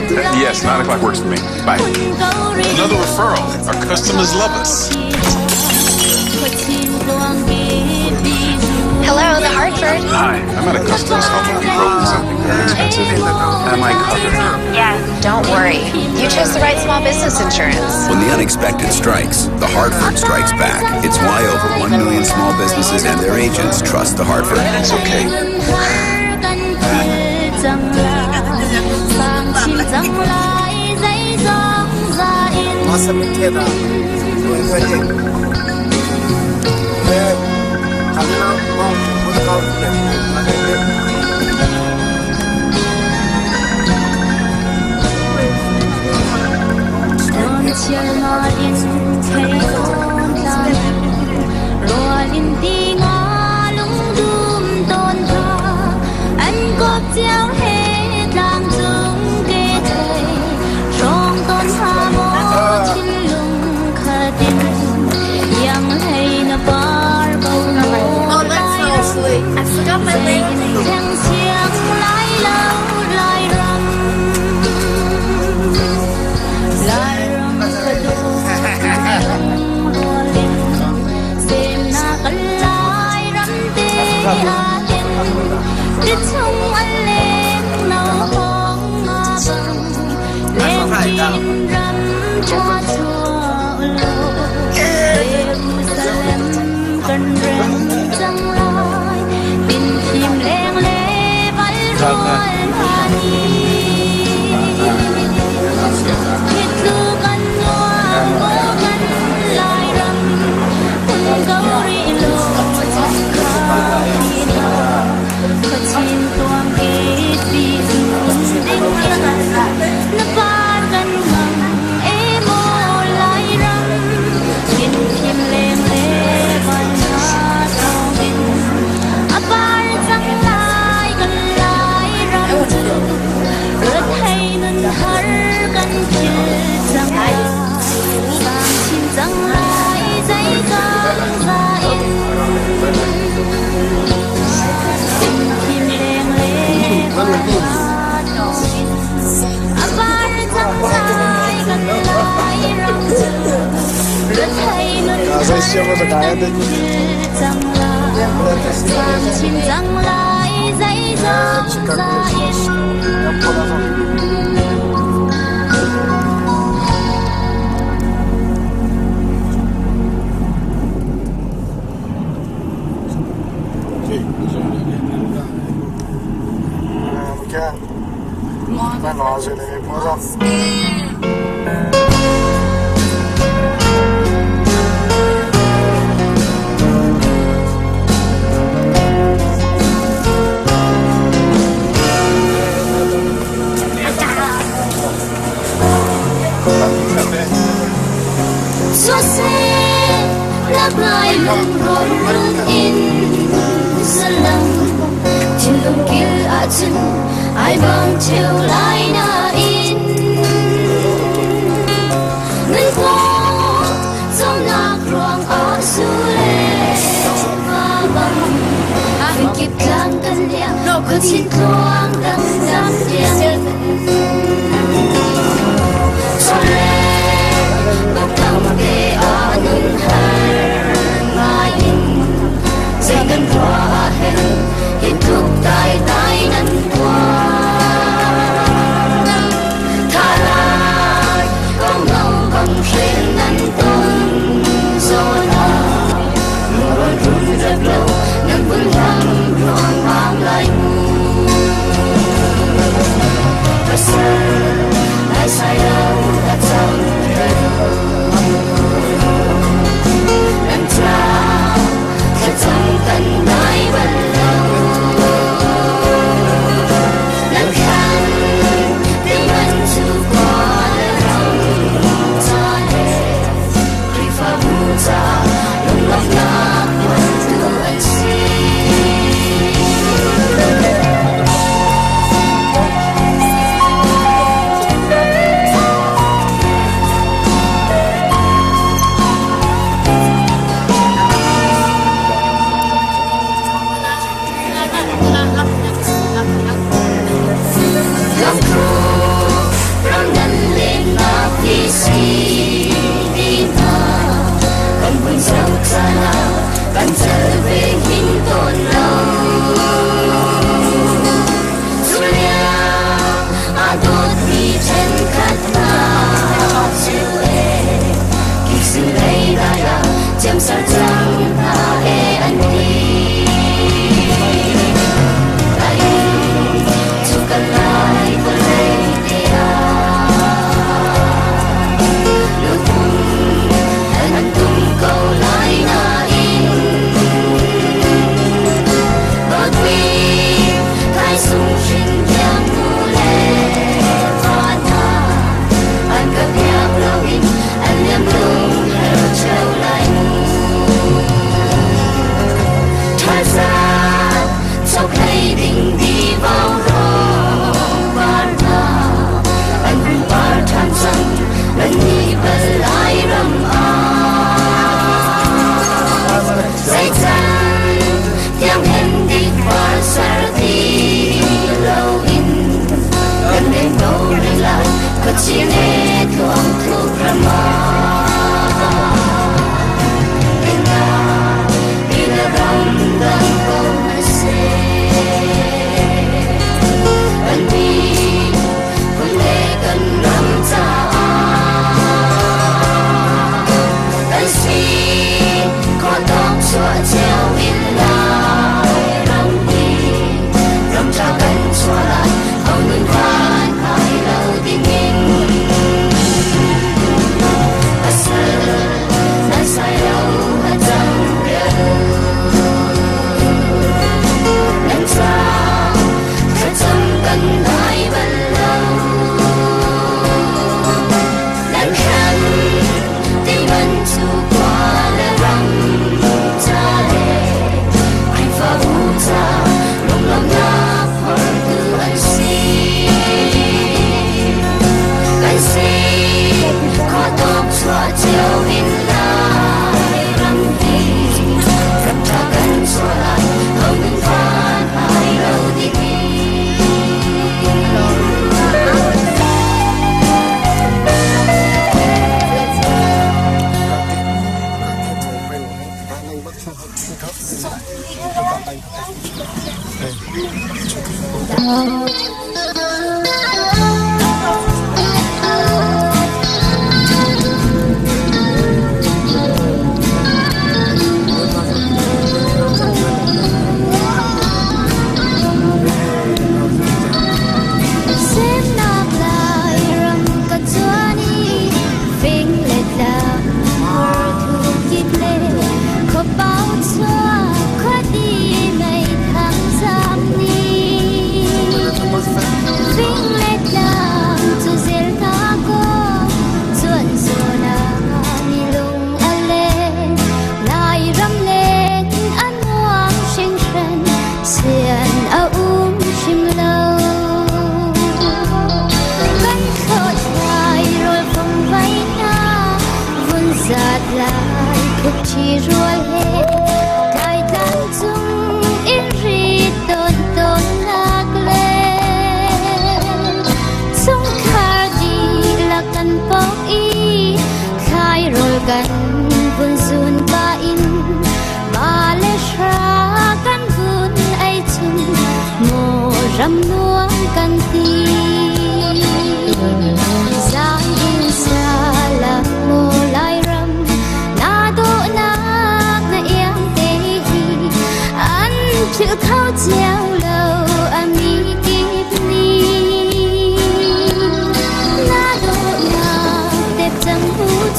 Yes, 9 o'clock works for me. Bye. Another referral. Our customers love us. Hello, The Hartford. Hi, I'm at a customer's home and we broke something very expensive. Am I covered? Yes. Don't worry. You chose the right small business insurance. When the unexpected strikes, The Hartford strikes back. It's why over 1 million small businesses and their agents trust The Hartford. It's okay. Oh, that's lovely. I forgot my landing.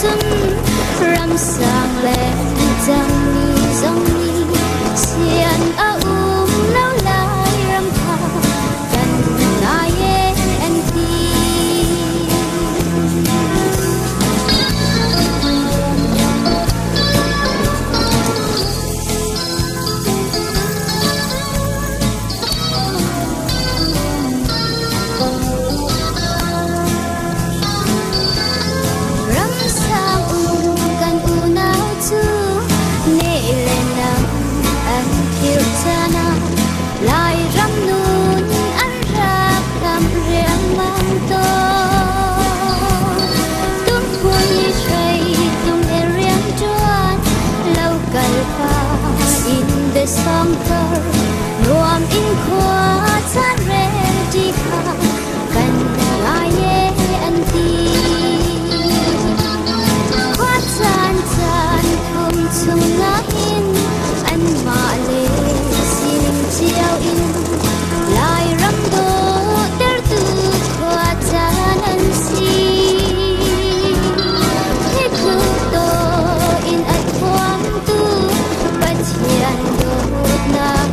Cun ramsang le cangmi zong nih sian a um lo. Lai ram kha kan ngai e an ti. Ramsang um kan unau cu ne le nam an philh caan ah Lairam nun an rak tam riangmang tawn. Tumhmui hrei tum he rianṭuan, lo kal pa in the songkar nuam in khua caan rel ṭi kha kan ngai e an ti. Khua caan caan thum chung nain anmah le sining cio in Lairam dawhtertu khua caan an si. Hi tluk dawh in a thuamtu Pathian dawtnak.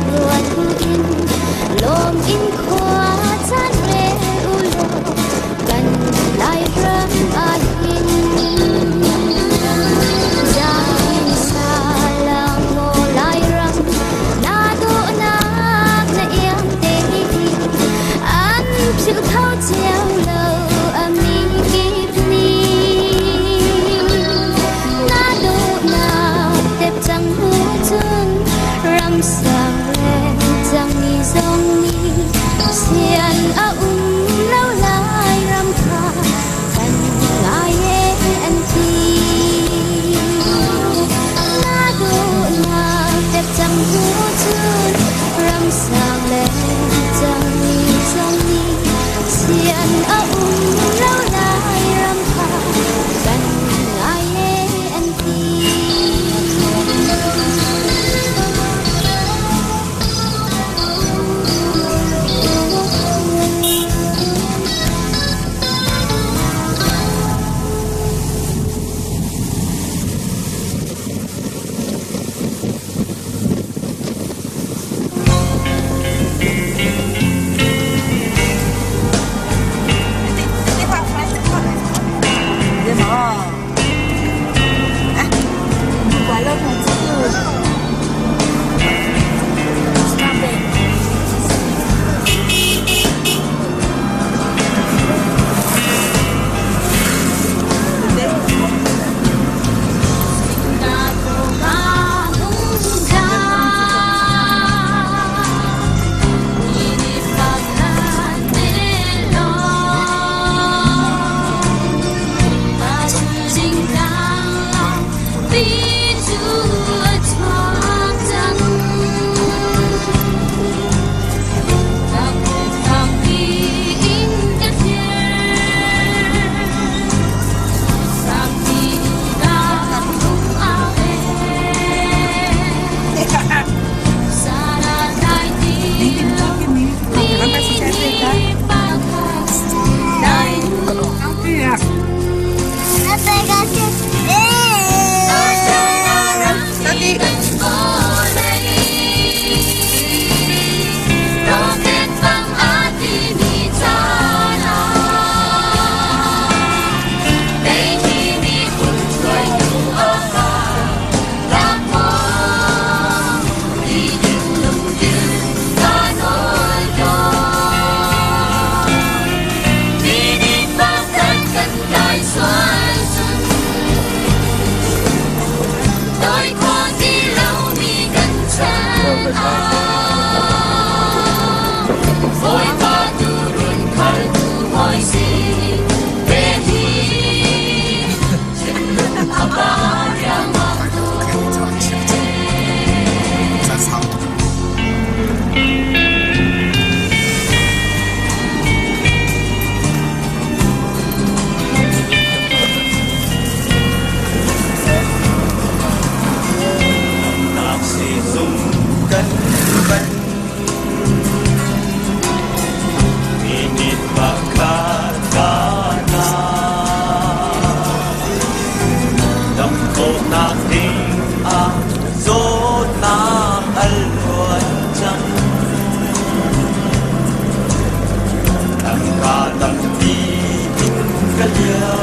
Lio.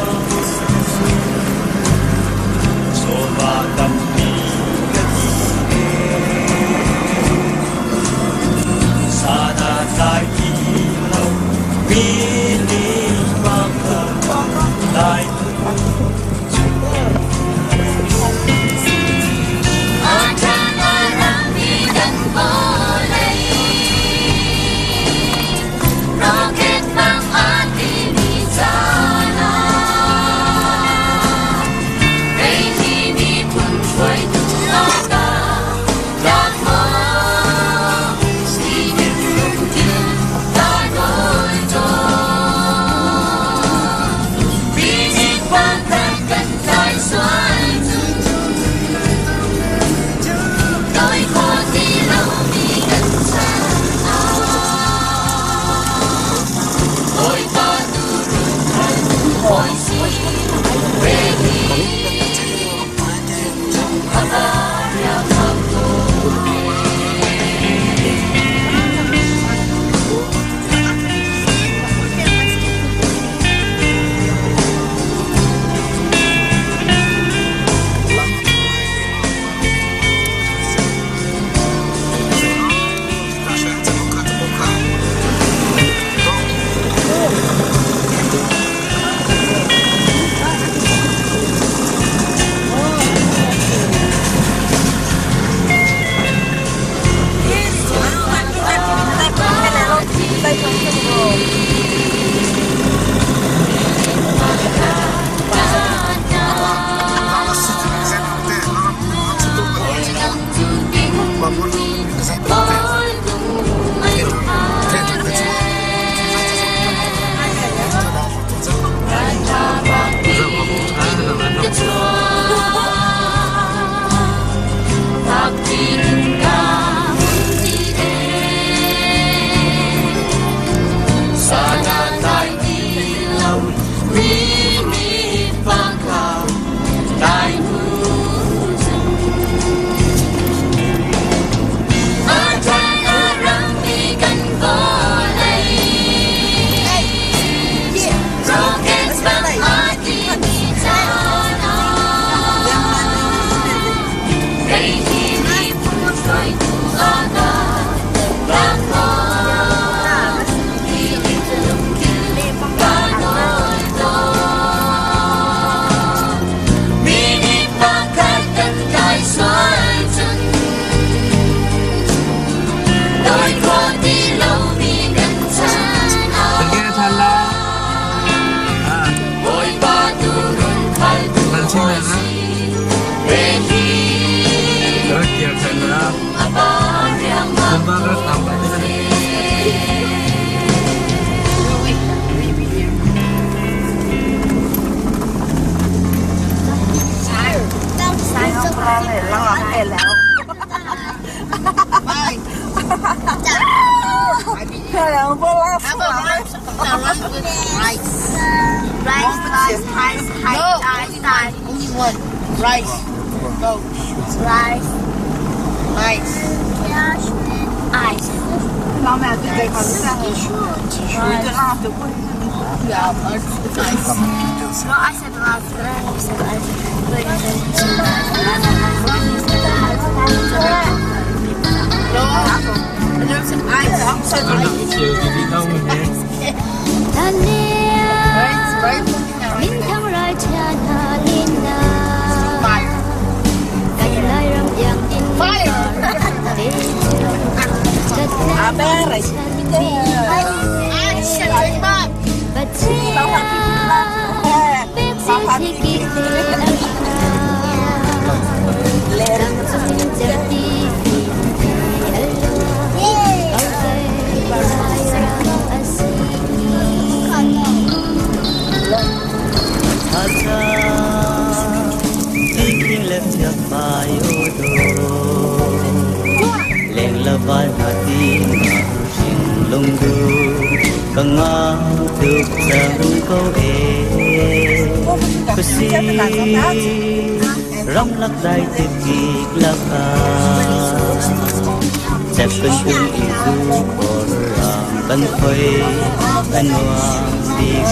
Chawva tampi ka ti ve. Sana tlai ti lo, mi nih lai. Ramlak dai te kik laka Chep kan um i zu khor ra. Kan khoi a nuam bik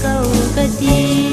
ko ka ti.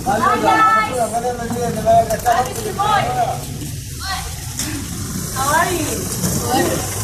Hi guys! Hi Mr. Boy! How are you?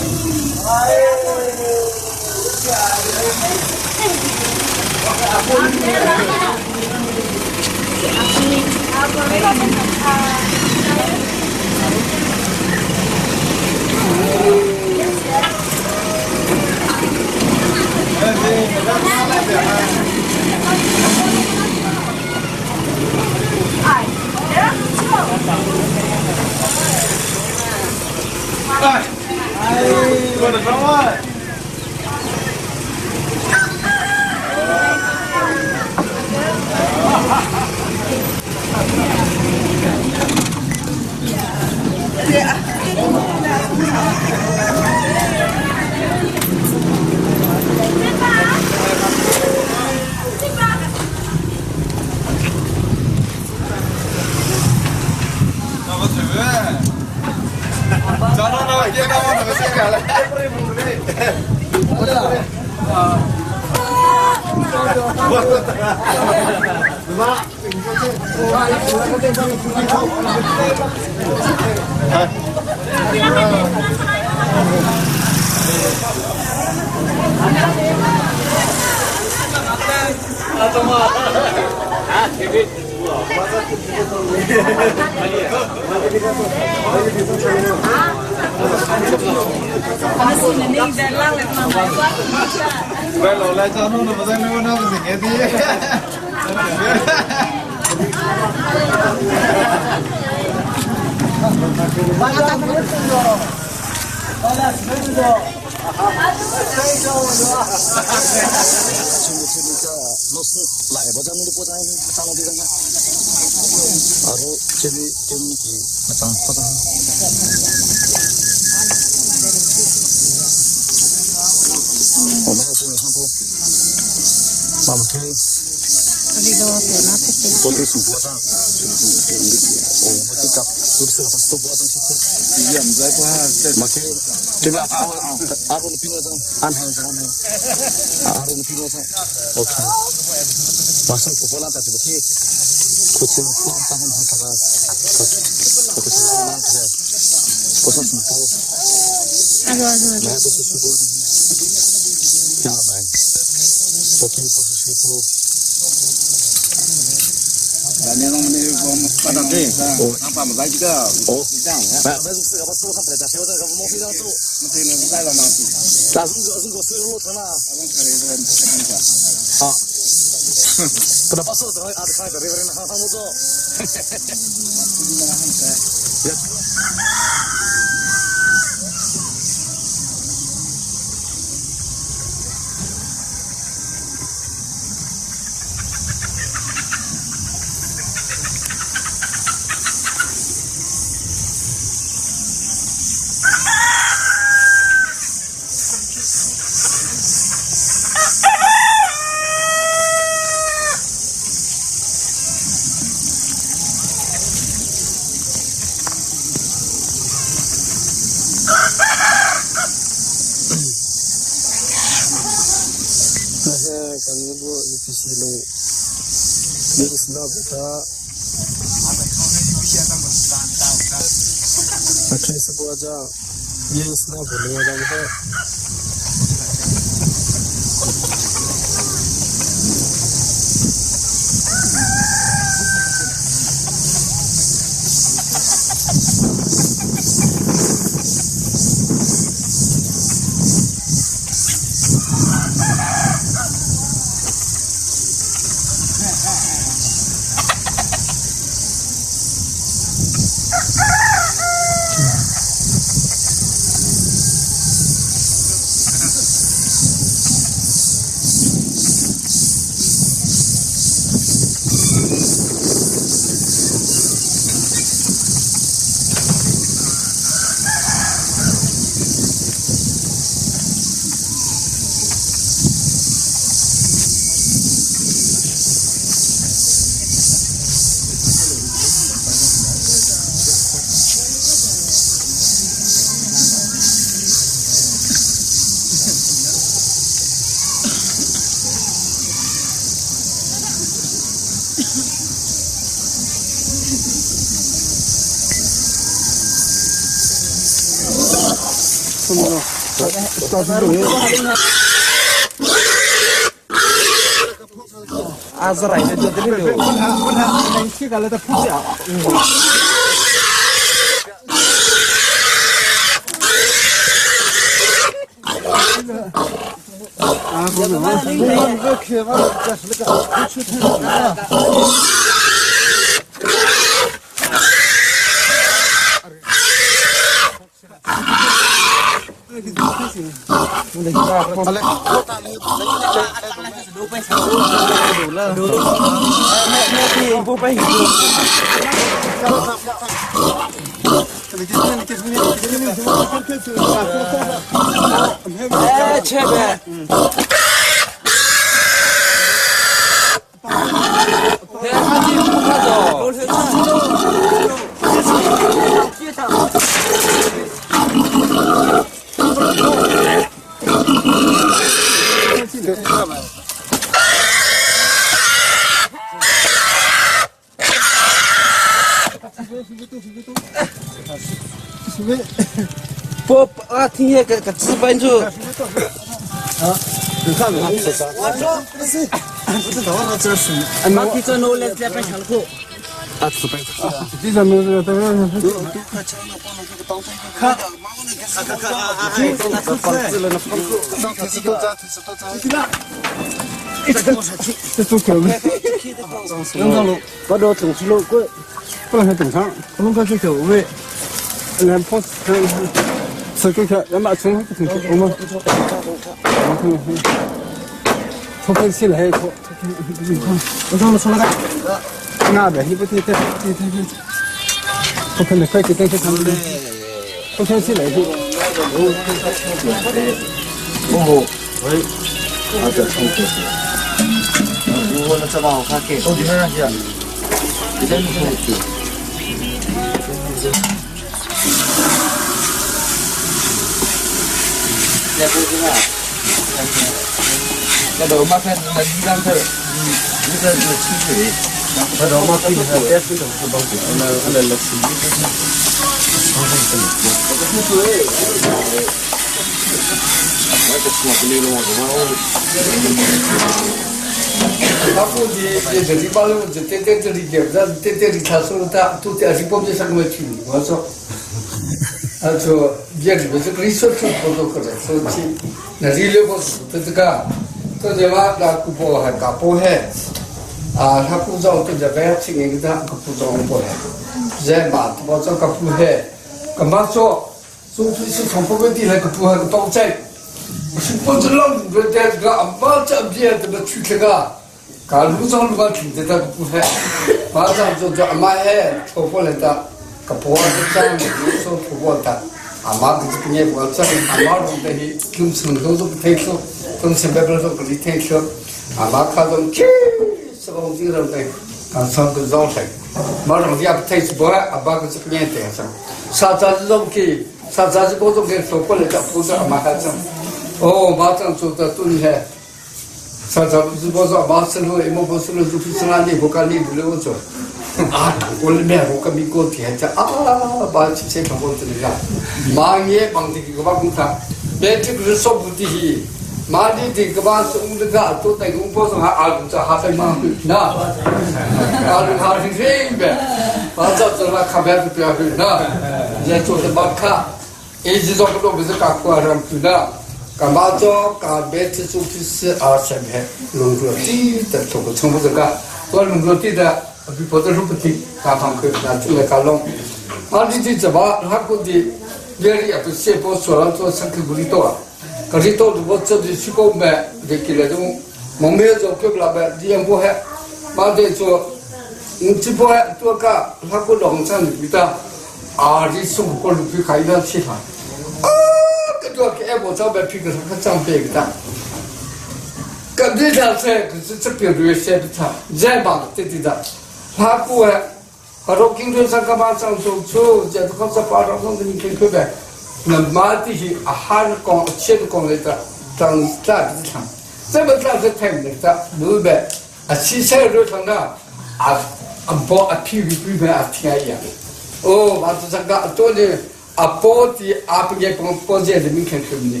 A po ti a pige pong po je de min khen khum ni.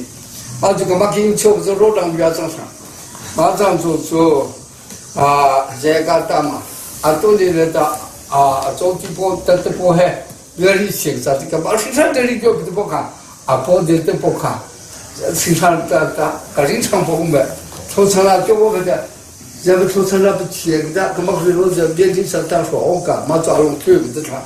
Ma chu ka ma king chok zo ro dang bia chang sa. Ma chang chu chu a je ka ta ma. A tu ni le ta a cho ti po ta te po he. 越里行啥这个把市场这里就不看，啊，保的都不看，市场这这个人场不买，出城了就我们的，人们出城了不去，个个么回头是面对上当说我个，嘛找龙推不得穿，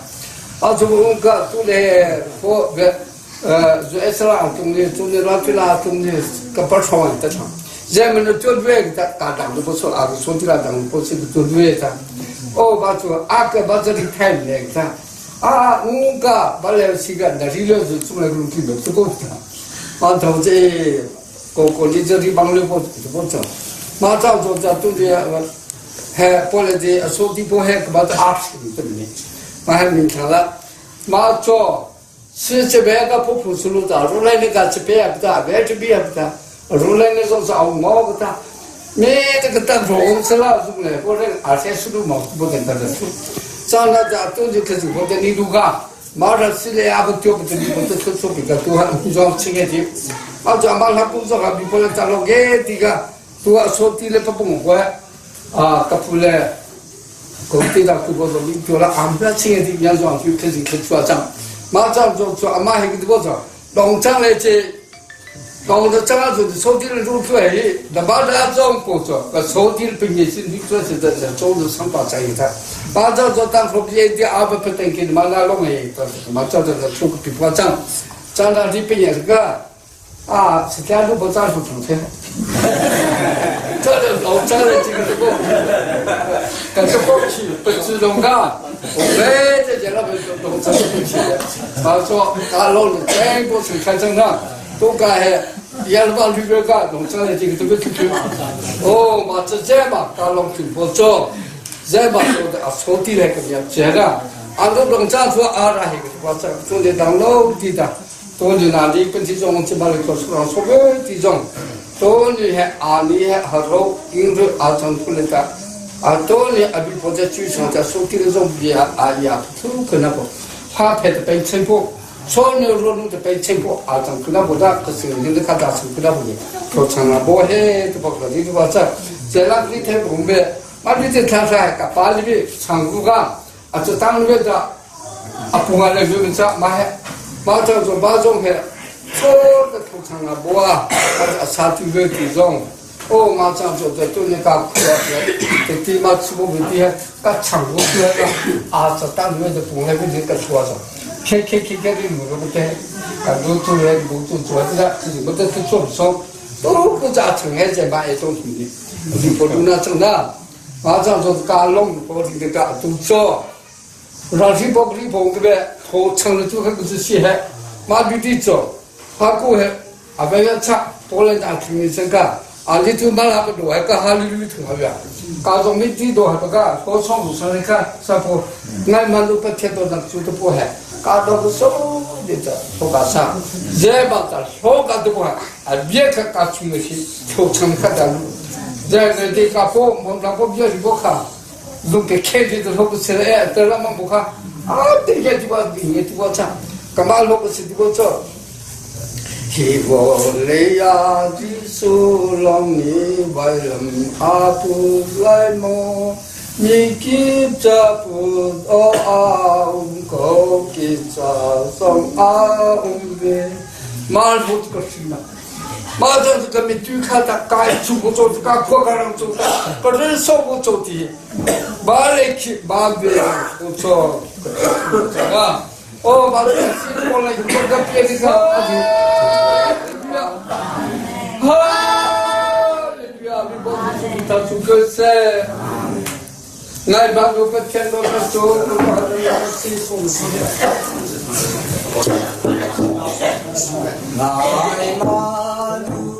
啊，这个我个都来佛个，呃，是拉中的中的拉推拉中的个不穿得穿，人们的做对个大长都不错，啊，说的la长不是做对的，哦，把做阿个把这里太那个。啊，我个本来是个那是就是做来个基本做过的，啊，头这个个你这里帮了不不做，马上做这都是还本来的手机不还个把这二十个对不对？马还明天了，马做是这边个普普是路的，如来那个这边不大，别这边不大，如来那种是熬毛不大，你这个当初我们是老祖呢，我这二三十路毛不跟他的。张那家都就开始我在你路个，马上起来也不丢不得，你不得出出别个都还装青个的，啊，咱马上工作还比不能咱老给这个都要说地了不崩坏，啊，个不嘞，工地上都不说你丢了，俺们青个的伢装就开始去做账，马上做做阿妈还给他做，农场来这。搞得这样子的，抽屉的入出来，那把那种工作，个抽屉的本业是你做是的，是做是上把在一他，把这做当初别的阿不不等给你妈那弄哎，嘛这这这出个比方讲，讲到你本业是个，啊，是这样都不长出出去，这个老这个这个这个，但是过去不知道个，我们这些老百姓都这是不起的，他说他老了全部是开正常。都该也是把绿边干，农村的这个这个出去。哦，嘛这这嘛，干农村不做，这嘛做的啊，草地来个样这个，啊，都农村做啊，那个我这做的当老地的，都是那里本地种，这把里做出来说个地种，都是还阿里还好多，因为阿长出来的，啊，都是阿比或者就像在手地的种比啊啊呀，都可能不，花牌的被撑破。소녀로는 배 챙고 아장 그나보다 그 생긴데 가다 그나보니 도착나 뭐해 또 먹고 와서 제가 밑에 공배 말리те 타사가 빨리 창구가 아저 땅위에다 아풍아를 주면서 마해 마저 좀 마종해 소도 도착나 뭐아 사투베 기종 어 마장 저저 또니까 그래 뒤마 치고 밑에 까 창구 그래가 아저 땅 위에서 봉해 보니까 좋아서 K K K K 的木不对，感觉做来木做做的，自己没得做不成，都不咋成还在买一种东西，你不如那挣的，马上说干弄，我这个干都做，让谁包你包个呗，头成了做那个是稀罕，马必得做，他过来阿不要吃，多来拿听你这个，啊你就买那个多，还个哈里里头还高中没地多还不干，我从路上来看，啥不，俺们都不贴到那做的不还。까도 소리자 소가사 제바다 소가도 뭐 아 비에카 까충것이 초청카다 제가 까포 뭔가 비어지 보카 눈게 캐지도 하고 세에 떨라만 보카 아 되게 디바 이게 디바자 가말 하고 시디고저 히볼레야 지수랑니 바이람 아푸라이모 미킵자 푸어 아움 고기자 성 아움베 말못 것이나 마저도 그 뒤카다 까이 주고 저가 코가랑 저가 그를 소고 저디 말레키 마베 고쳐 제가 어 말레 시골라 이거가 피해가 할렐루야 리보다 주글세 ngai ba lu pa chen do ka chu ku pa ha ya si su si Ngai ma lu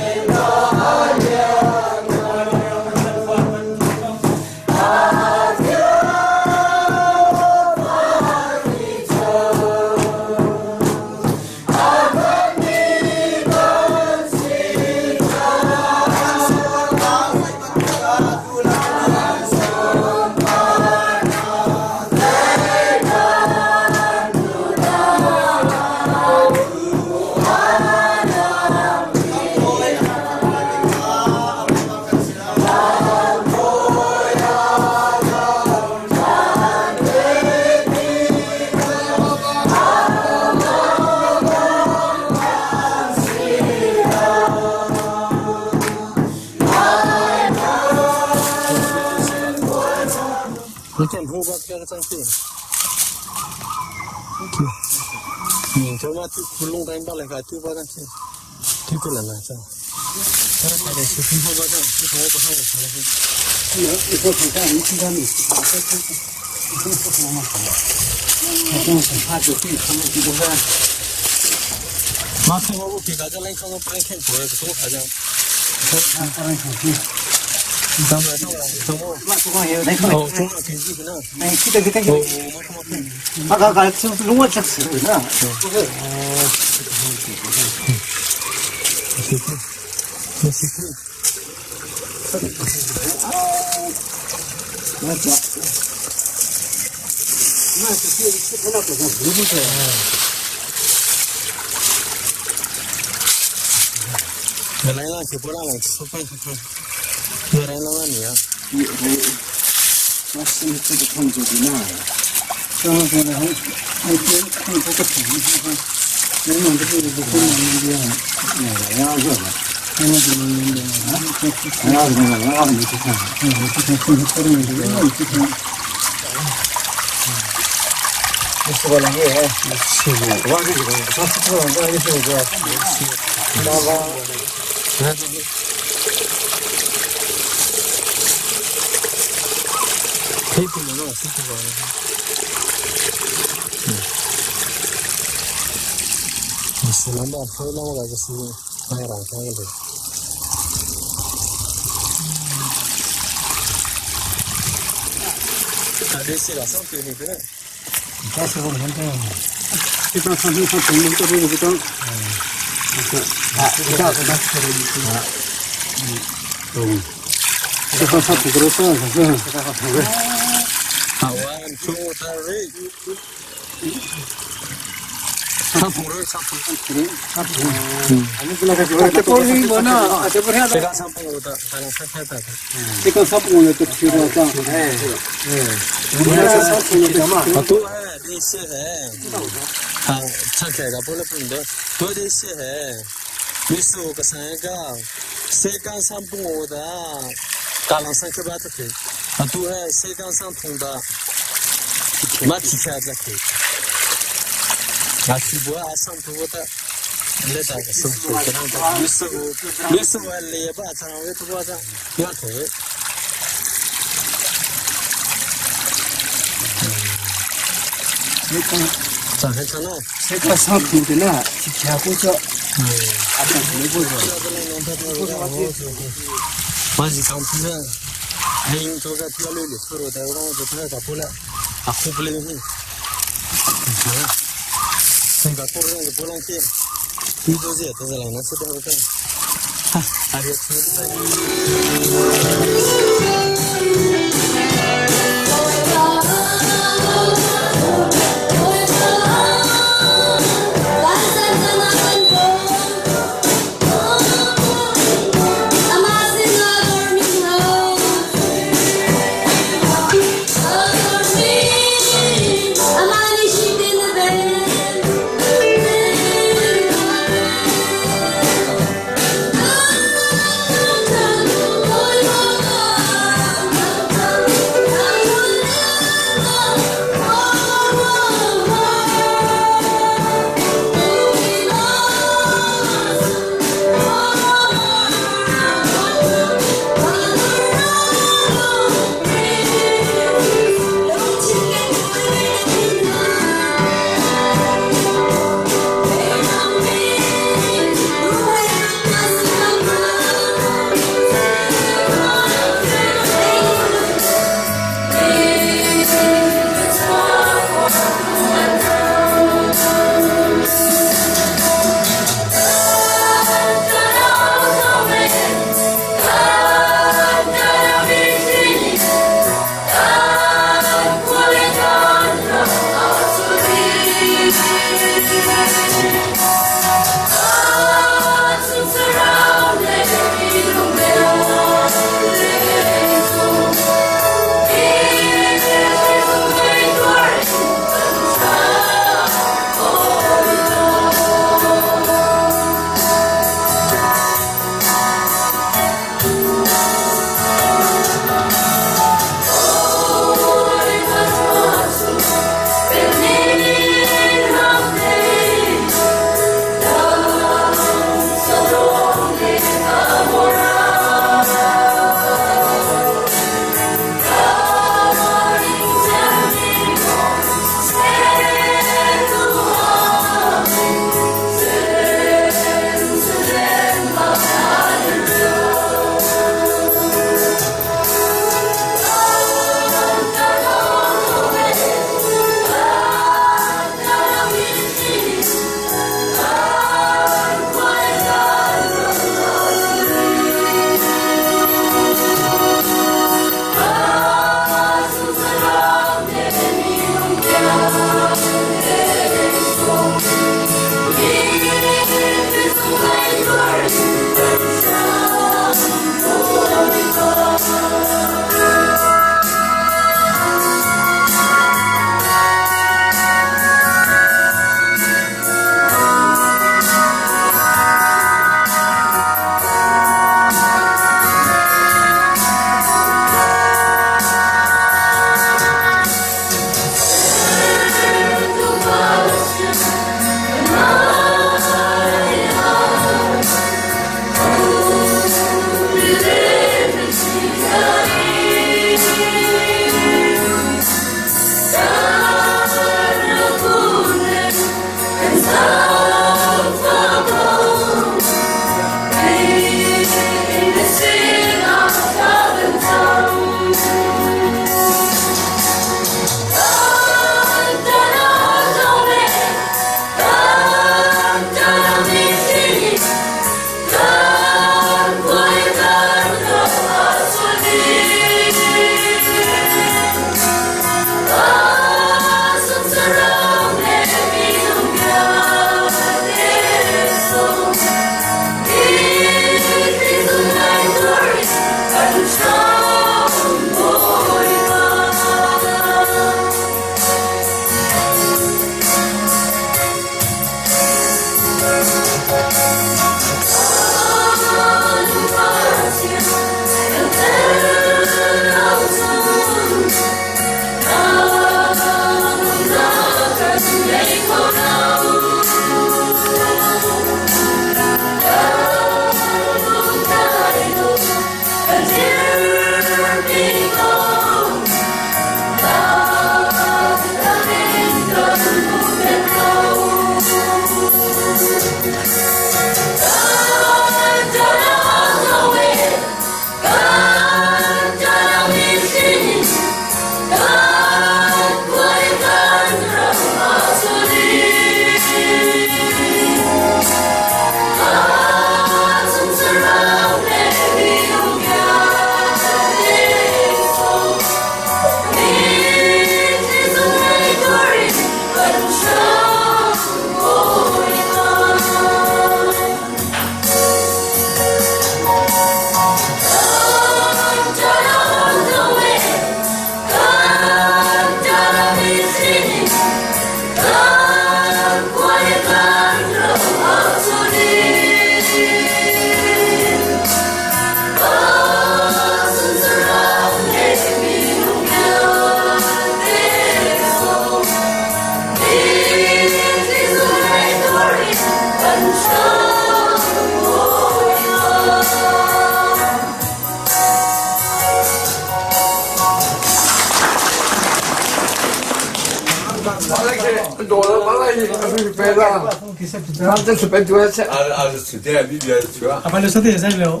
阿爸你说的在了。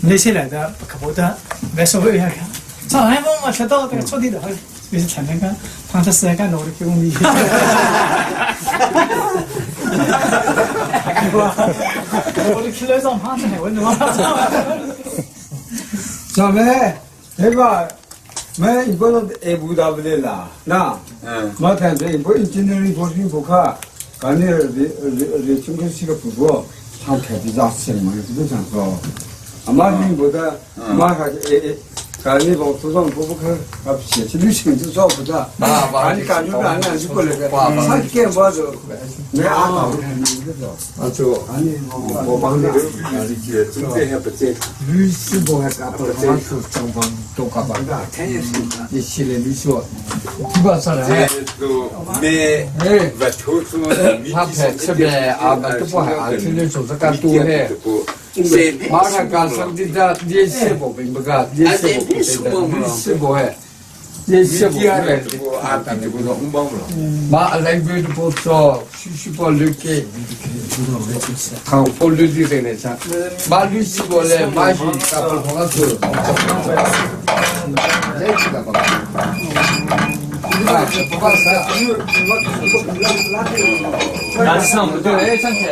那些来的可不得，没说一下看。上海风嘛，吃到这个出地的，就是前那个，他这是干努力工的。我都吃了一张胖子，我怎么？咱们那个，没一个人也不打不的啦，那，马天这一波今天一波辛苦看，感觉这中国是个不错，他开的咋吃嘛，这都想说，阿妈你不得，马还哎。赶紧往桌上不不看，啊，写起旅行就找不到。啊，你感觉俺俩就过来个，他干不着，没阿老看你这个，啊，就啊你我帮你，律师不还干不在，张方都干不，你起来你说，基本上来，没哎，他拍这边啊，都不还啊，天天做这干多嘿。马上干上的这联系不明白个，联系不联系不哎，联系不哎，马来个都不做，许许不了解，他不了解的那啥，马律师过来，马是他不同的做，来几个吧。那上不对，哎，上去，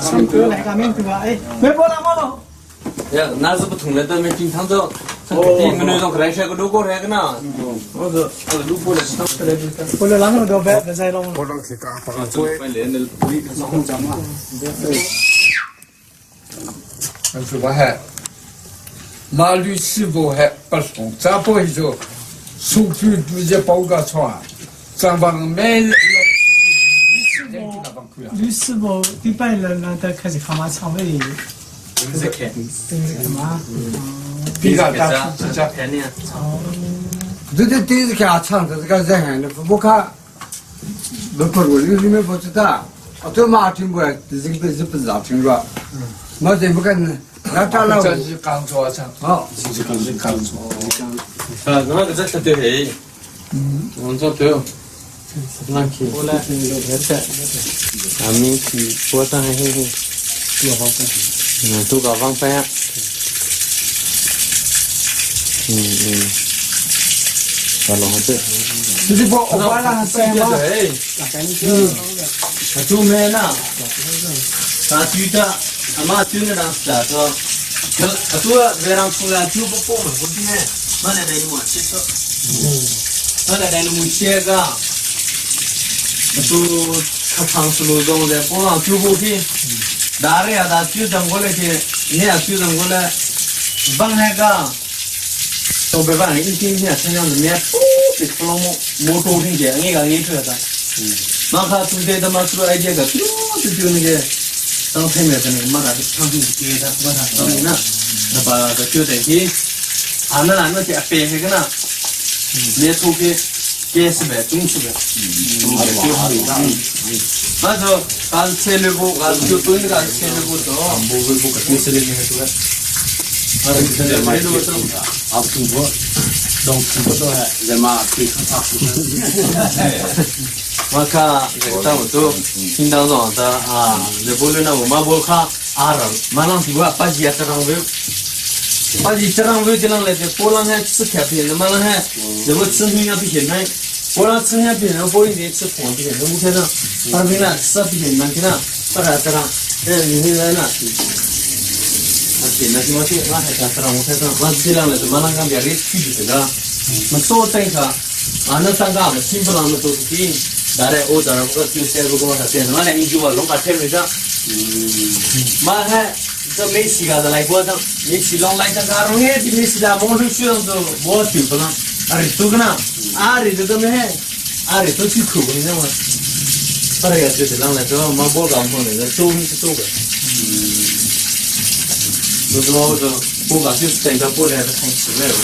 上对来个面对吧？哎，没波浪吗？呀，那是不同的，咱们经常走，你们那种来些个路过来个呢？我是路过来，我来啷个都别别在了。我让去干，但是我还，马律师傅还不送，咱不会说。数据直接报个错，张帮每日。律师傅一般人呢都开始看嘛长尾，都是看，都是看嘛。比较大，比较看呢。这这电视看唱，这是个热喊的，我看，不不，我里面不知道，我都没听过，这个是不知道听过。我这不跟，那他了。这是刚做唱，好，这是刚做。啊，那个这是对，嗯，我做对，那去，俺们去波上还是，嗯，都搞方便，嗯嗯，好了好对，你这不我把那个对，嗯，做咩呢？啥猪的，阿妈猪那当时啊说，可做别让出来猪不过门不对。马来带你们去说，马来带你们写个，都他长石路中在波浪九波去，哪里啊？他九张过来去，你也九张过来，帮那个，东北方一天天身上是面，别出了么么多听见，你讲你出来的，马卡住在他妈出来这个，就就那个，当前面的那个马达长听给他，马达当你呢，那把个就在去。俺们那那些白黑个呢，没出去，解释呗，总是呗，那就俺车路过，俺就蹲着俺车路过走，不是那个是吧？俺车路走，啊，中国，从中国到人嘛最可怕。我看那我都听到了的啊，那不论那我妈不看阿人，马上就把巴西也是让为。把你这样为这样来的，波浪还吃开皮，那么浪还，如果吃面要比现在，波浪吃面比人波一点吃黄皮，那我看到，他们那吃比现在去了，不还这样，哎，你现在呢？啊，现在就我去，那还这样，我看到，那这样来的，马上刚别的去这个，那多等一下，啊，那三个我们听不啷个都是的，来来，我这儿我就先不跟我说，变成那一句话弄个特别上，马还。这没洗个来过的，没洗弄来个啥东西？没洗的，没出去都没去不了。阿里都个呢？阿里都个没，阿里都去苦，你知道吗？阿里也就是让来这没包干碰的，这都是做的。就是我这我感觉整个过来是从室外的。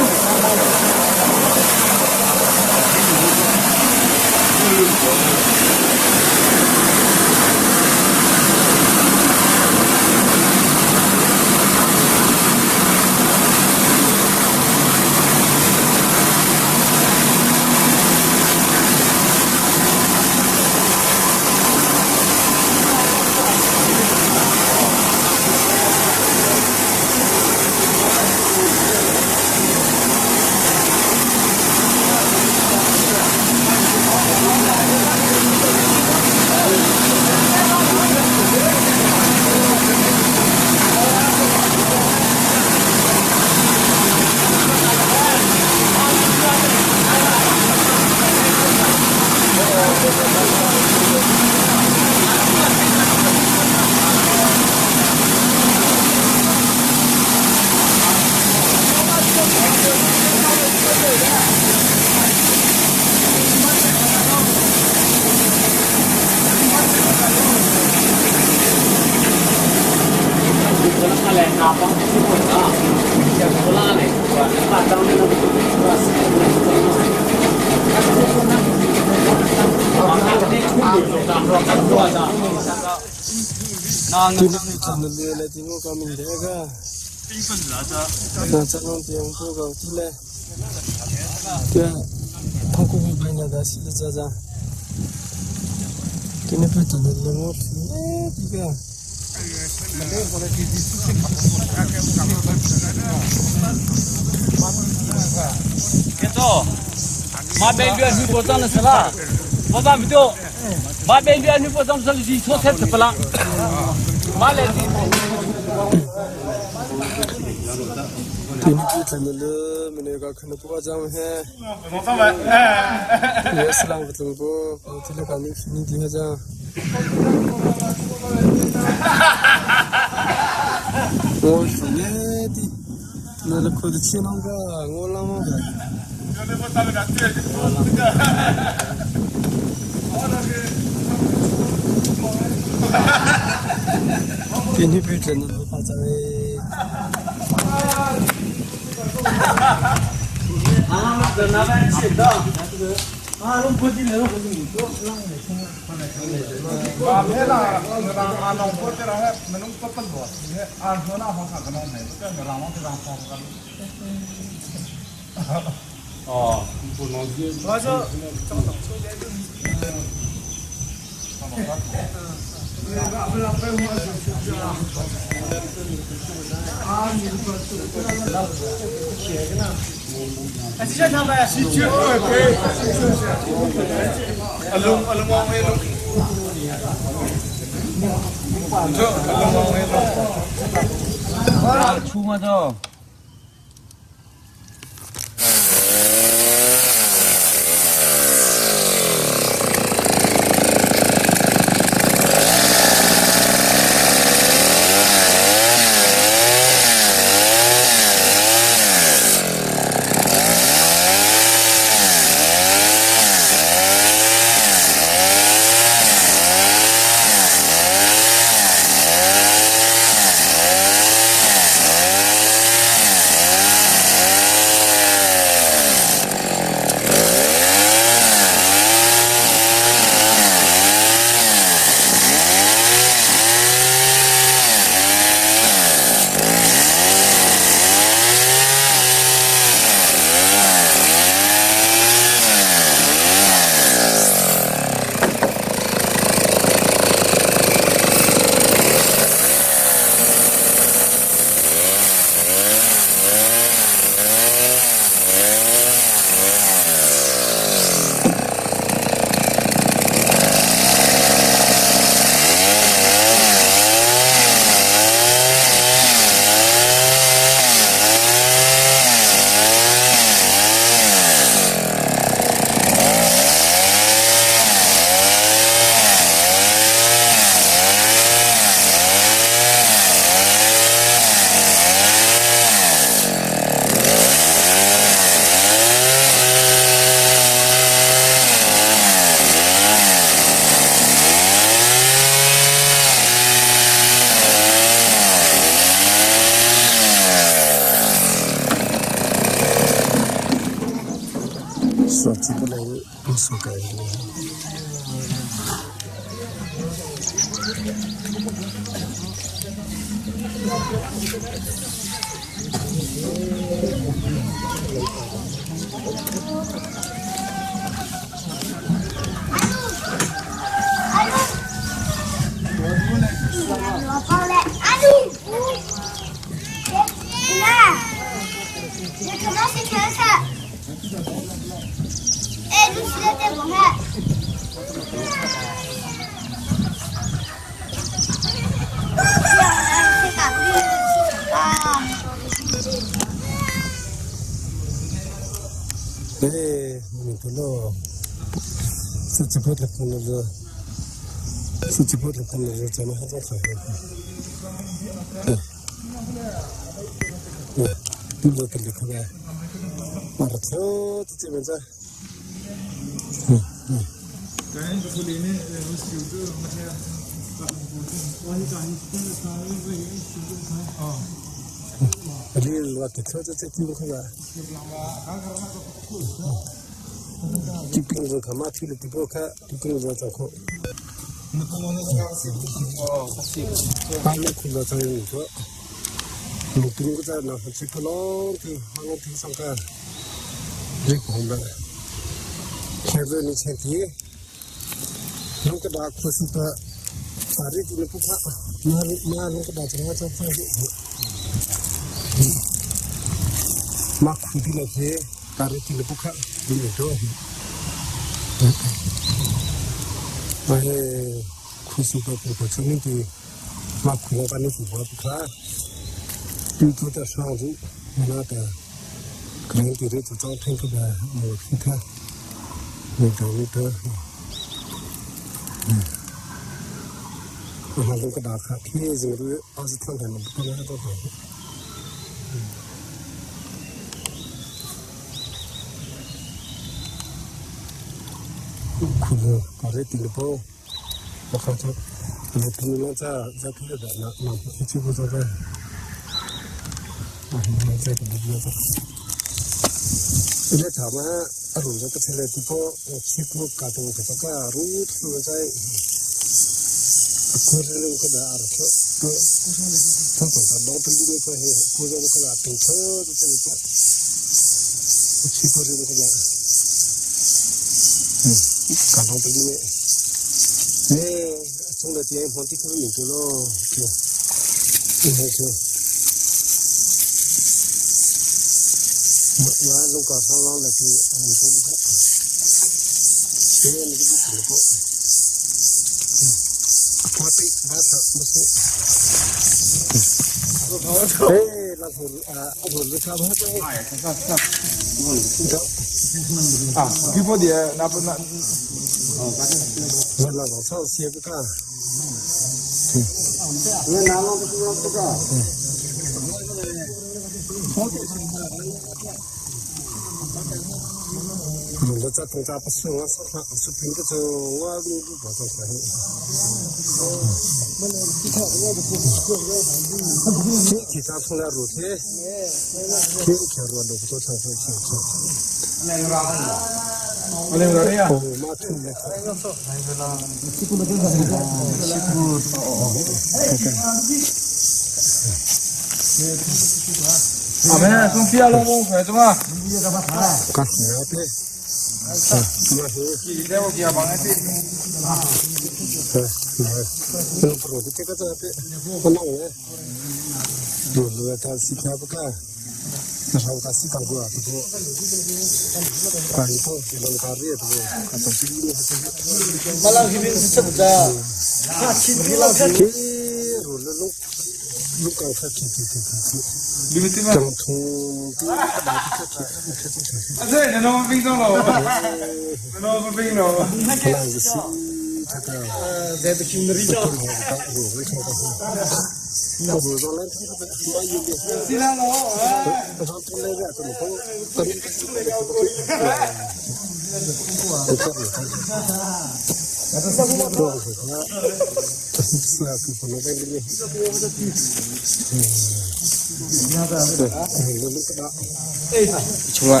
Chungah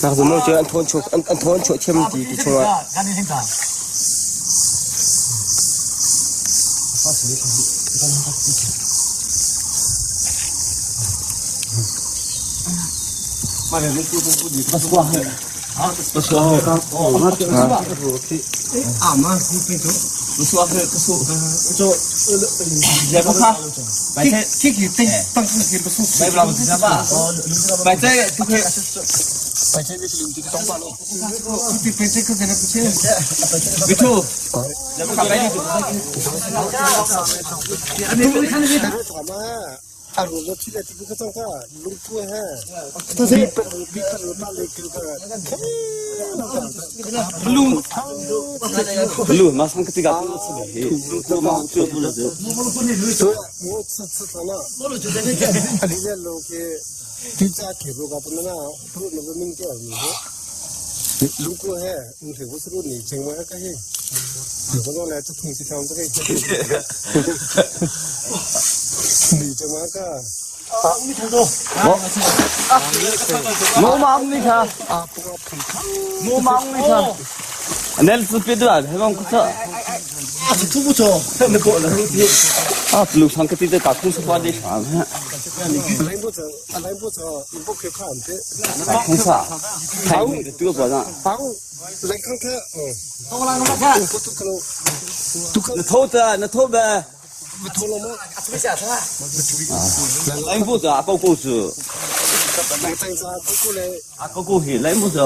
nak zum cu an thawn chuak an thawn chuah thiam ti ti chungah. 啊，路上可得在大空司发的啥呢？大空司，太多个人。那头子，那头呗。来不子啊，高高子。啊，高高去，来不子。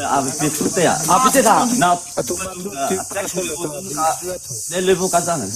啊，别出的呀！啊，别这他，那那那不干啥呢？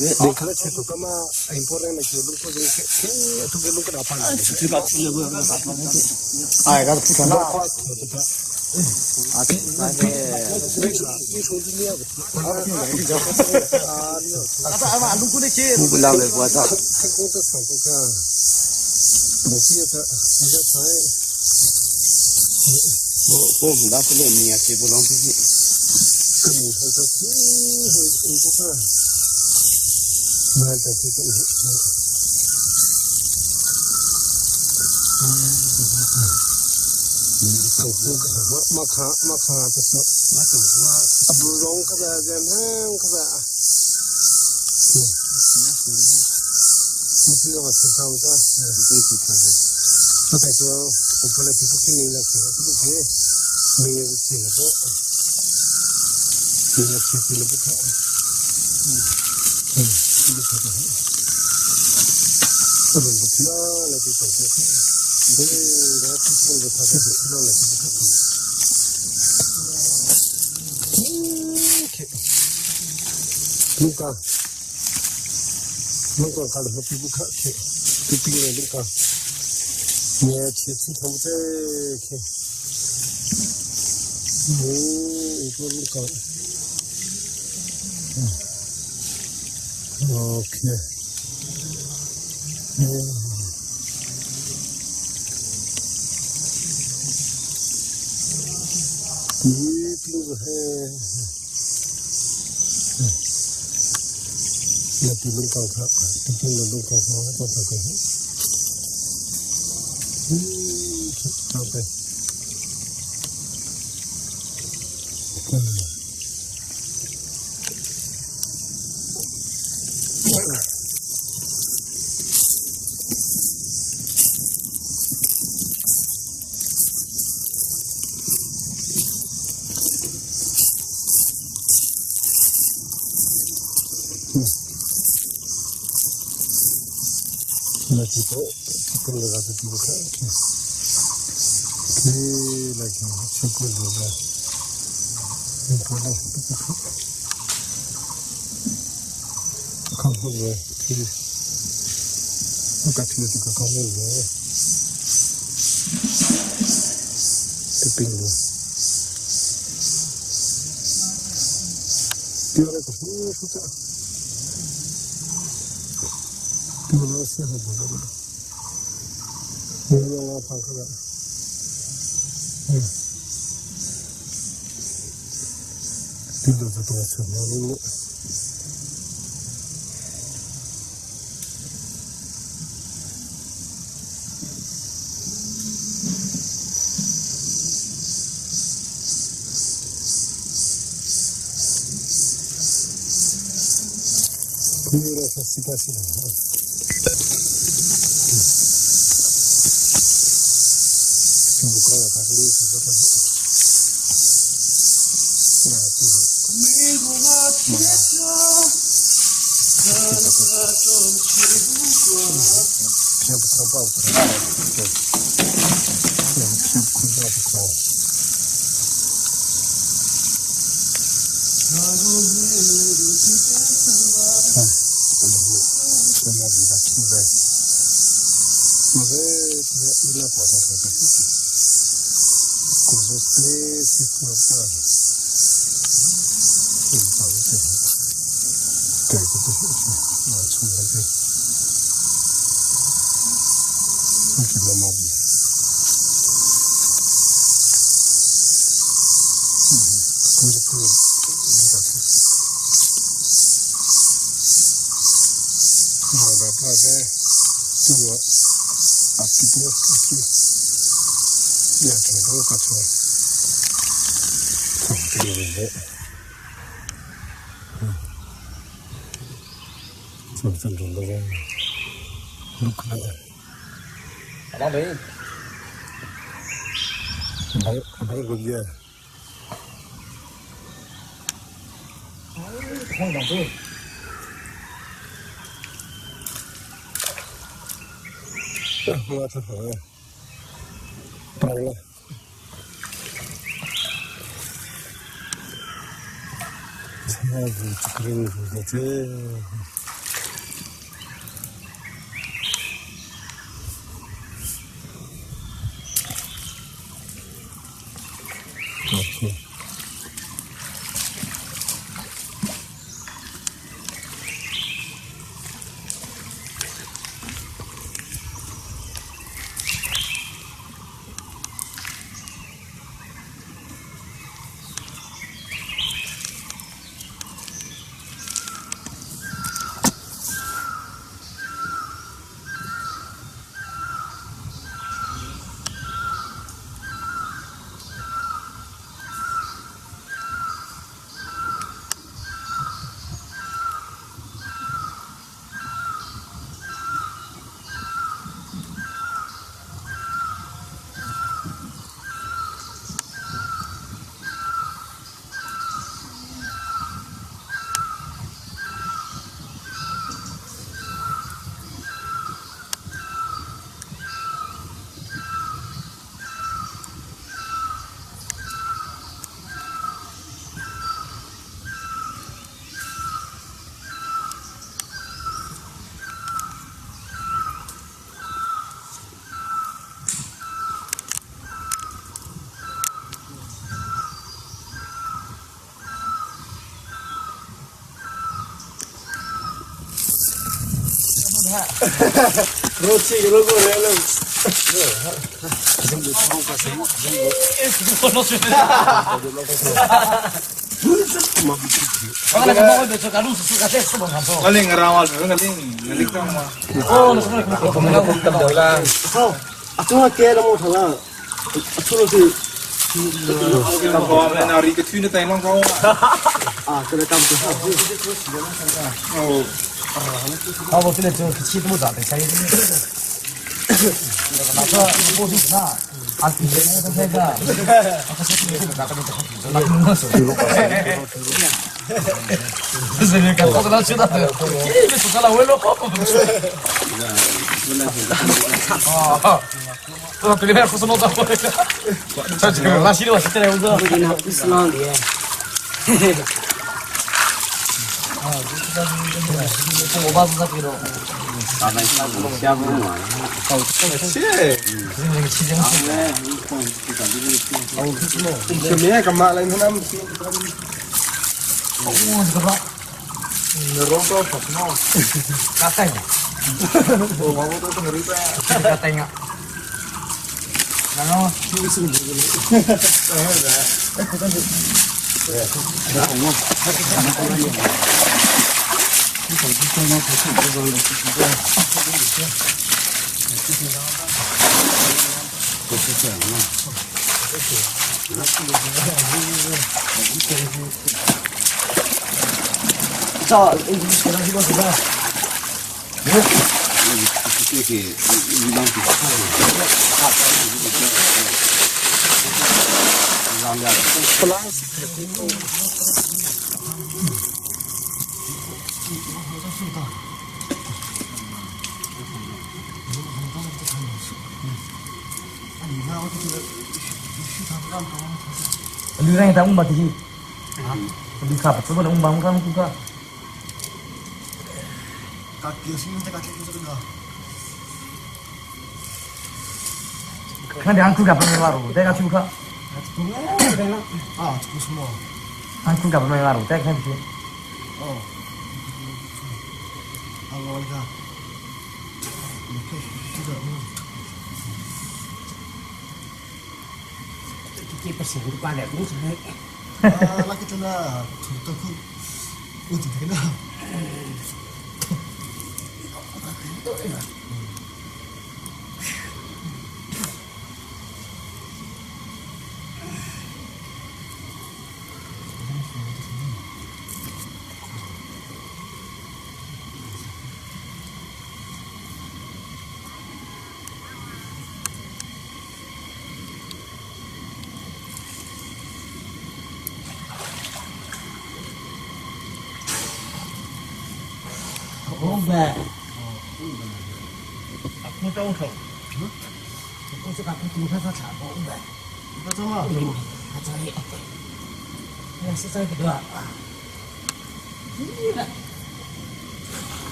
Mẹ.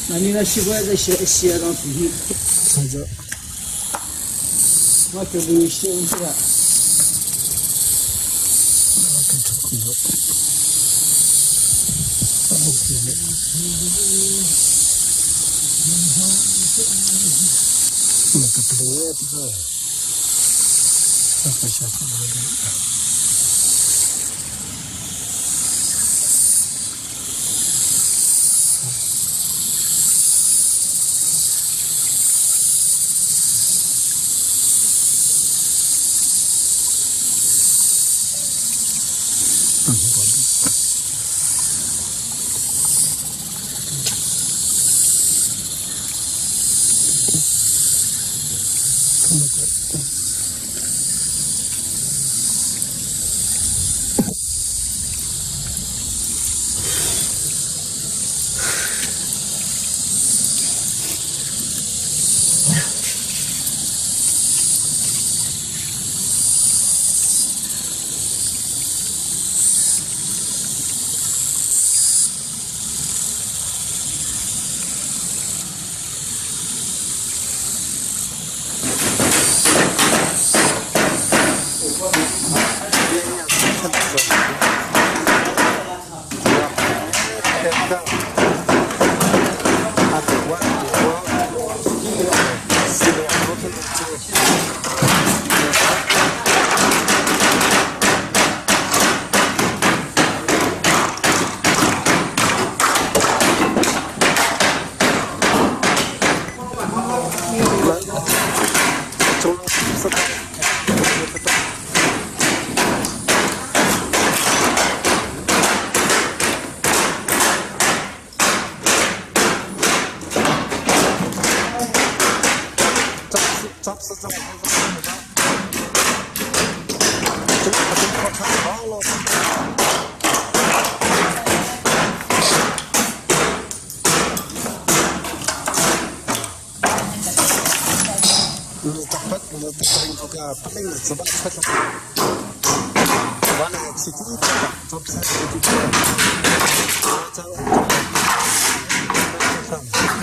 那你那习惯在写写上出去，看着，我这不写不来。Pulpit.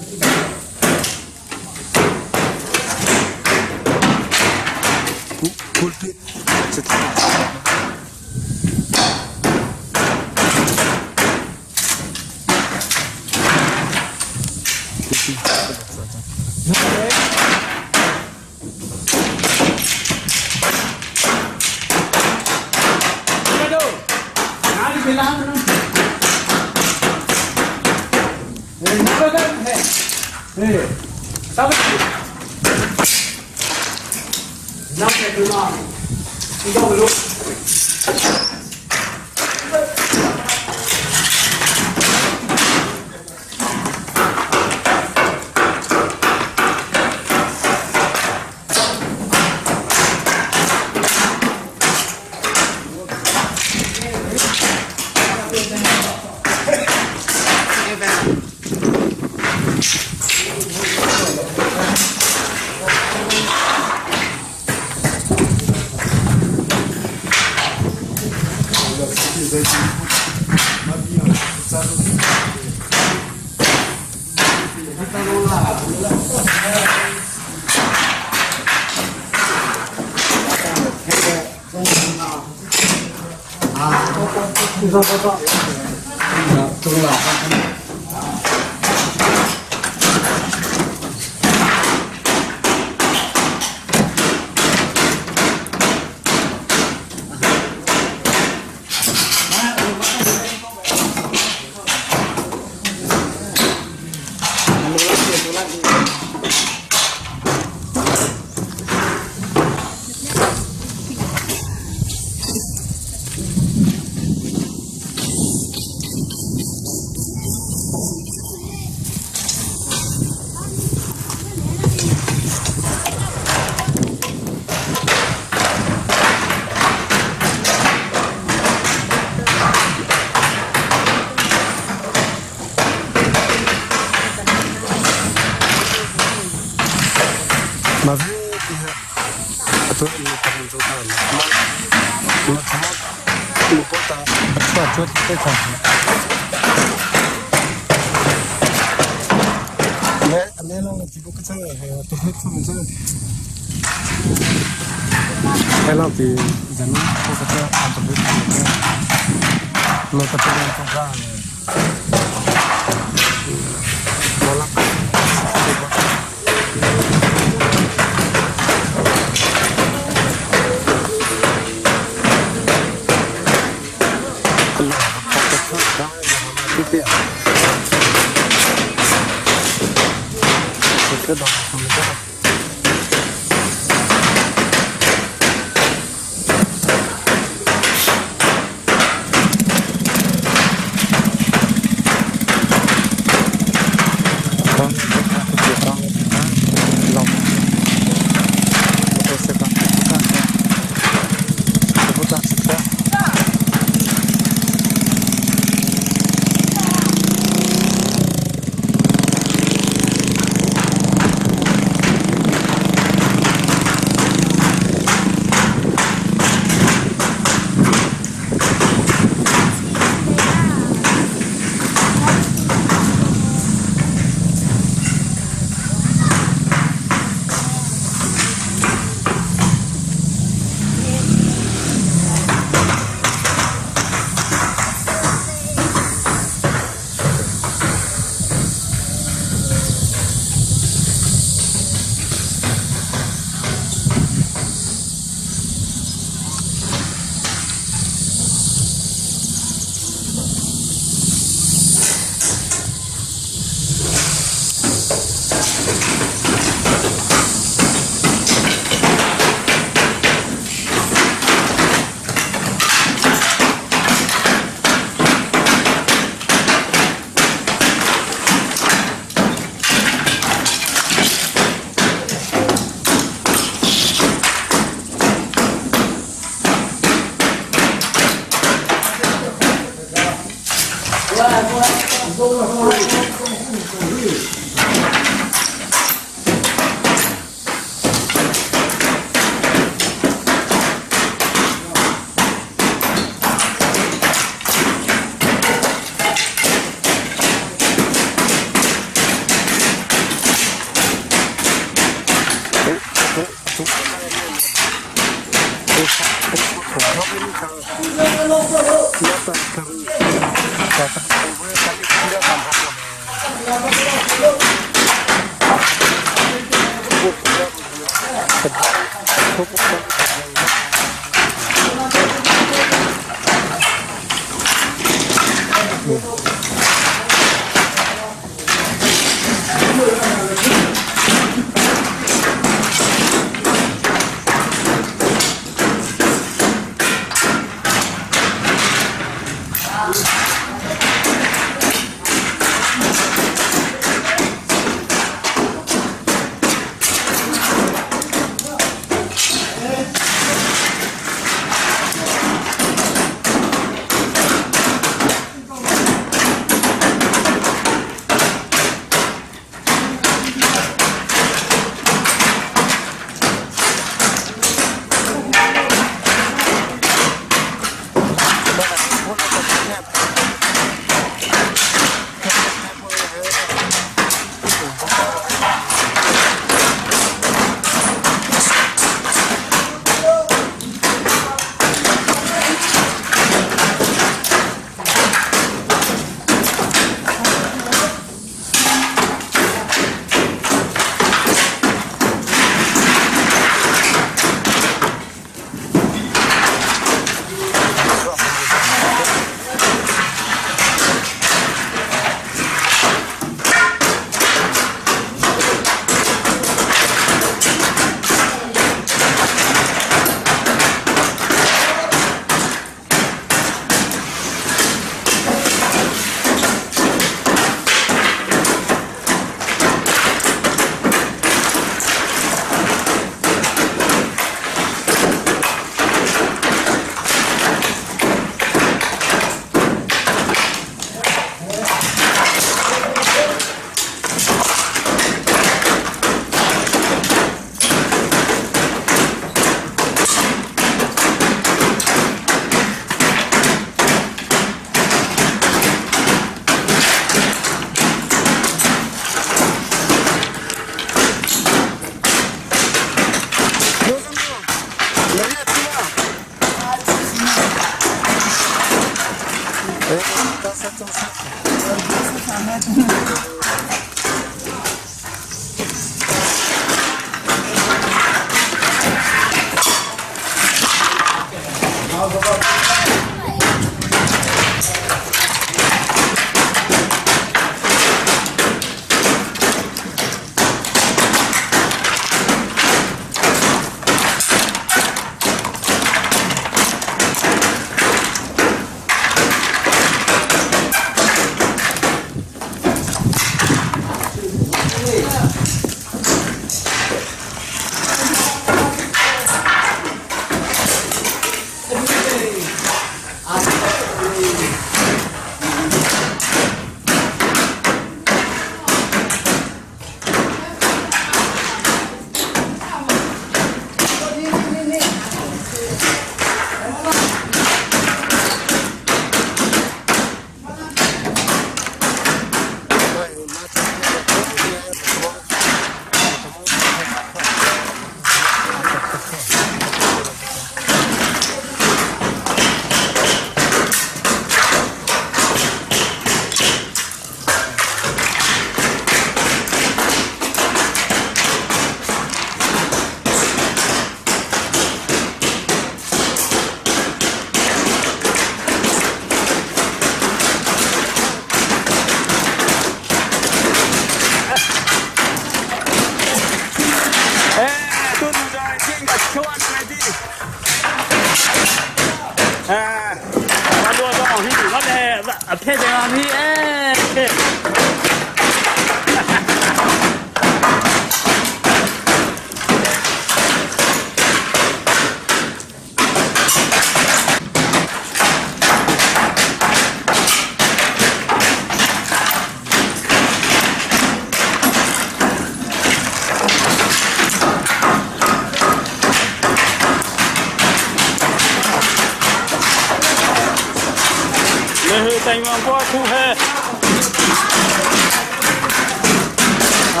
啊，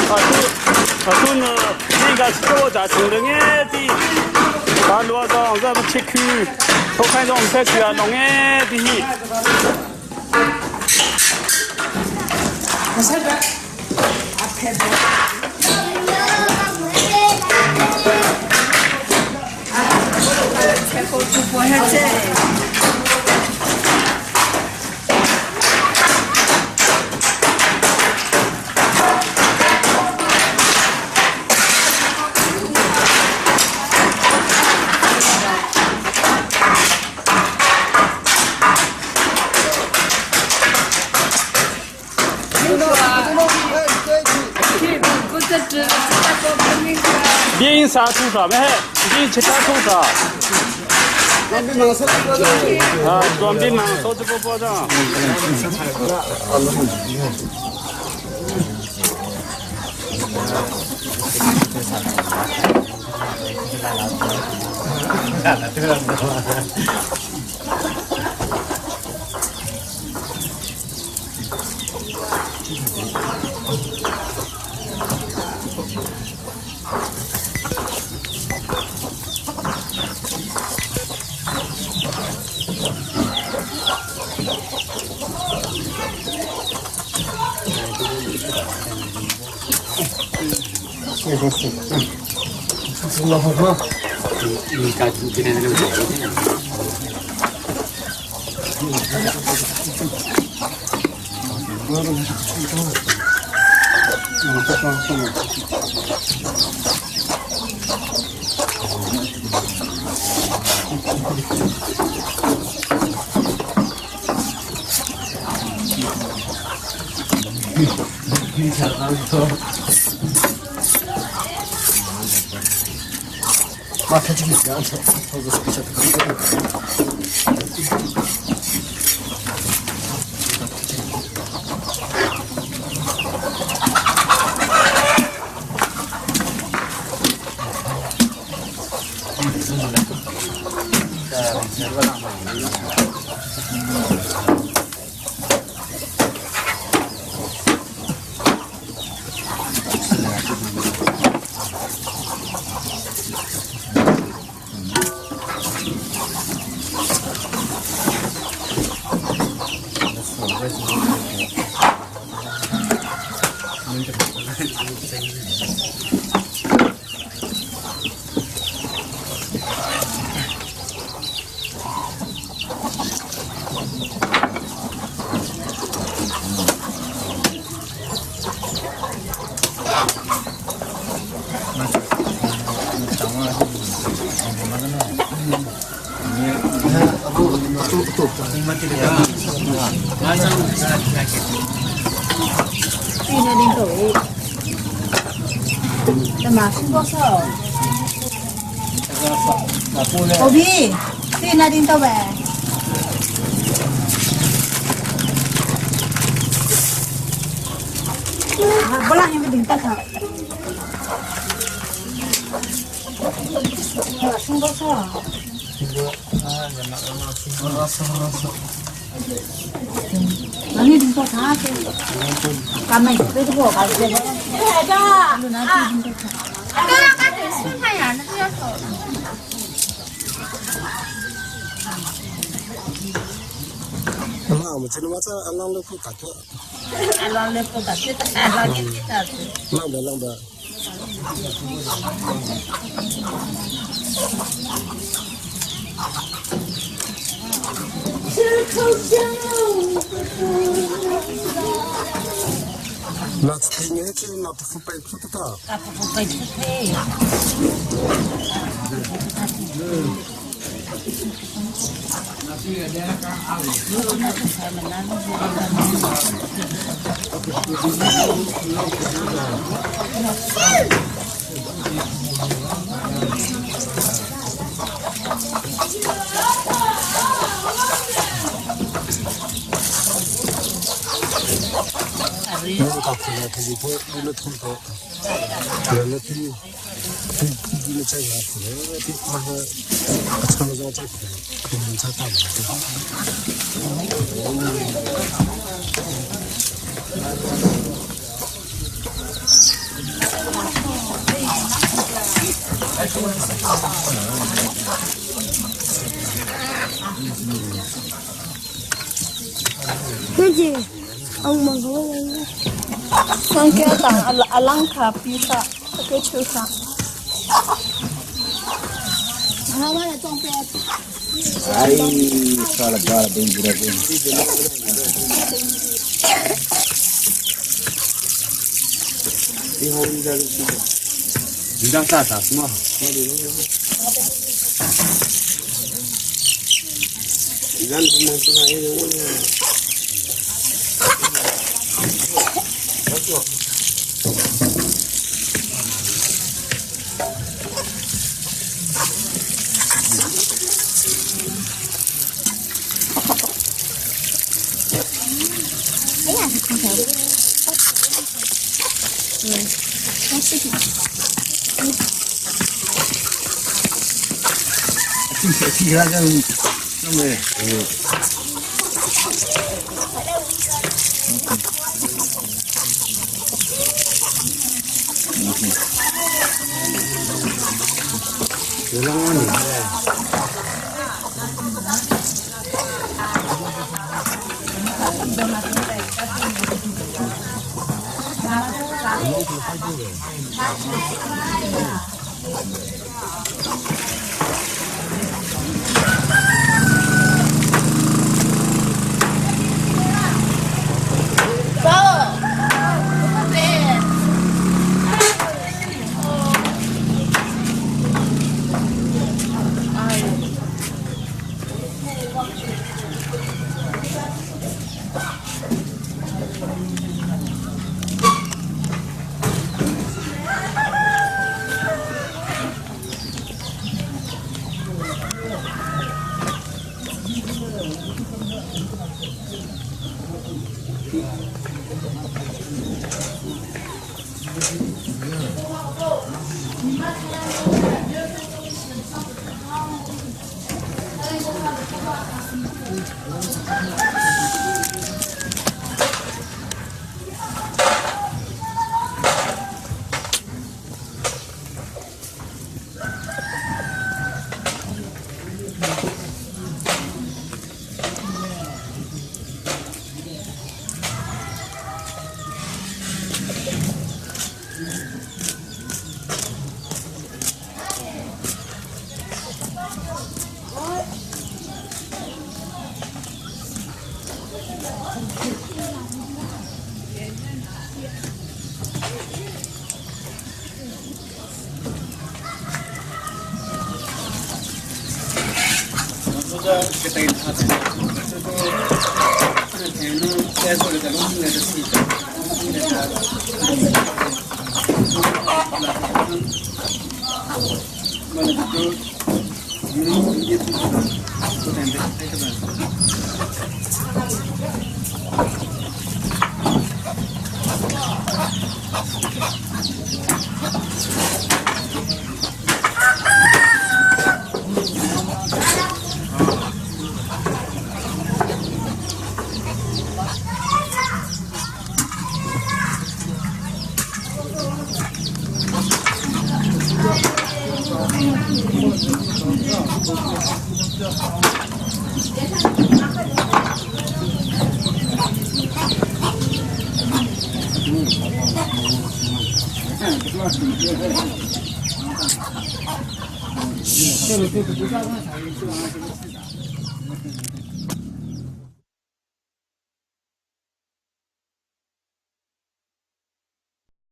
啊，这，啊，这呢，这个是多大城的哎的，把路上咱们切开，我看上切开啊，弄哎的。我这边，啊，拍照。 电啥多少？没，电其他多少？啊，装备嘛，手机不保障。 老皮，对那顶到呗。不让你们顶大头。新多少？那你顶多少？咱们这个不搞这个。啊！